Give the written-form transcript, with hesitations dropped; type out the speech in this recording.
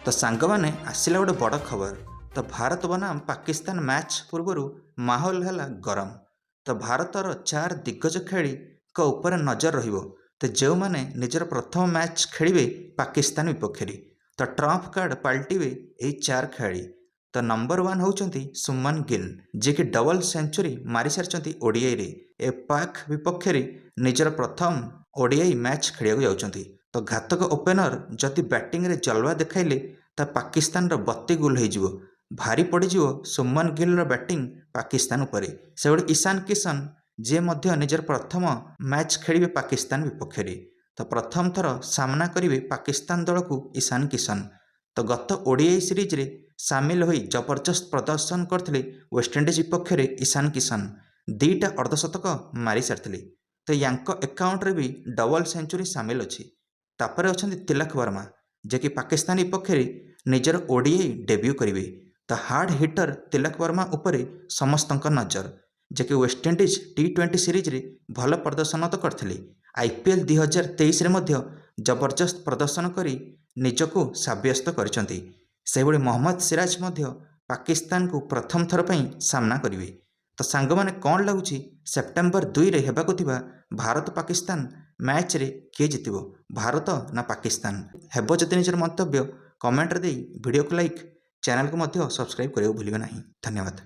ତ ସାଙ୍ଗମାନେ, ଆସିଲା ଗୋଟେ ବଡ଼ ଖବର। ତ ଭାରତ ବନାମ ପାକିସ୍ତାନ ମ୍ୟାଚ୍ ପୂର୍ବରୁ ମାହୋଲ ହେଲା ଗରମ। ତ ଭାରତର ଚାର ଦିଗ୍ଗଜ ଖେଳାଳିଙ୍କ ଉପରେ ନଜର ରହିବ, ତ ଯେଉଁମାନେ ନିଜର ପ୍ରଥମ ମ୍ୟାଚ୍ ଖେଳିବେ ପାକିସ୍ତାନ ବିପକ୍ଷରେ। ତ ଟ୍ରମ୍ପ କାର୍ଡ଼ ପାଲଟିବେ ଏହି ଚାର ଖେଳାଳି। ତ ନମ୍ବର 1 ହେଉଛନ୍ତି ଶୁଭମନ ଗିଲ୍, ଯିଏକି ଡବଲ ସେଞ୍ଚୁରୀ ମାରିସାରିଛନ୍ତି ଓଡିଆଇରେ। ଏ ପାକ୍ ବିପକ୍ଷରେ ନିଜର ପ୍ରଥମ ଓଡିଆଇ ମ୍ୟାଚ୍ ଖେଳିବାକୁ ଯାଉଛନ୍ତି। ତ ଘାତକ ଓପେନର ଯଦି ବ୍ୟାଟିଂରେ ଜଲୱା ଦେଖାଇଲେ, ତା ପାକିସ୍ତାନର ବତି ଗୁଲ ହେଇଯିବ। ଭାରି ପଡ଼ିଯିବ ଶୁଭମନ ଗିଲ୍ର ବ୍ୟାଟିଂ ପାକିସ୍ତାନ ଉପରେ। ସେଭଳି ଇଶାନ କିଷନ, ଯିଏ ମଧ୍ୟ ନିଜର ପ୍ରଥମ ମ୍ୟାଚ୍ ଖେଳିବେ ପାକିସ୍ତାନ ବିପକ୍ଷରେ। ତ ପ୍ରଥମ ଥର ସାମ୍ନା କରିବେ ପାକିସ୍ତାନ ଦଳକୁ ଇଶାନ କିଷନ। ତ ଗତ ଓଡିଆଇ ସିରିଜରେ ସାମିଲ ହୋଇ ଜବରଦସ୍ତ ପ୍ରଦର୍ଶନ କରିଥିଲେ ୱେଷ୍ଟଇଣ୍ଡିଜ୍ ବିପକ୍ଷରେ। ଇଶାନ କିଷନ 2ଟା ଅର୍ଦ୍ଧଶତକ ମାରି ସାରିଥିଲେ। ତ ୟାଙ୍କ ଆକାଉଣ୍ଟରେ ବି ଡବଲ ସେଞ୍ଚୁରୀ ସାମିଲ ଅଛି। ତାପରେ ଅଛନ୍ତି ତିଲକ ବର୍ମା, ଯିଏକି ପାକିସ୍ତାନ ବିପକ୍ଷରେ ନିଜର ଓଡିଆଇ ଡେବ୍ୟୁ କରିବେ। ତ ହାର୍ଡ ହିଟର ତିଲକ ବର୍ମା ଉପରେ ସମସ୍ତଙ୍କ ନଜର, ଯିଏକି ୱେଷ୍ଟଇଣ୍ଡିଜ୍ ଟି20 ସିରିଜରେ ଭଲ ପ୍ରଦର୍ଶନ ତ କରିଥିଲେ, ଆଇପିଏଲ୍ 2023ରେ ମଧ୍ୟ ଜବରଦସ୍ତ ପ୍ରଦର୍ଶନ କରି ନିଜକୁ ସାବ୍ୟସ୍ତ କରିଛନ୍ତି। ସେହିଭଳି ମହମ୍ମଦ ସିରାଜ ମଧ୍ୟ ପାକିସ୍ତାନକୁ ପ୍ରଥମ ଥର ପାଇଁ ସାମ୍ନା କରିବେ। ତ ସାଙ୍ଗମାନେ, କ'ଣ ଲାଗୁଛି, ସେପ୍ଟେମ୍ବର 2ରେ ହେବାକୁ ଥିବା ଭାରତ ପାକିସ୍ତାନ ମ୍ୟାଚ୍ରେ କିଏ ଜିତିବ, ଭାରତ ନା ପାକିସ୍ତାନ? ହେବ ଯଦି ନିଜର ମନ୍ତବ୍ୟ କମେଣ୍ଟରେ ଦେଇ ଭିଡ଼ିଓକୁ ଲାଇକ୍, ଚ୍ୟାନେଲକୁ ମଧ୍ୟ ସବସ୍କ୍ରାଇବ୍ କରିବାକୁ ଭୁଲିବେ ନାହିଁ। ଧନ୍ୟବାଦ।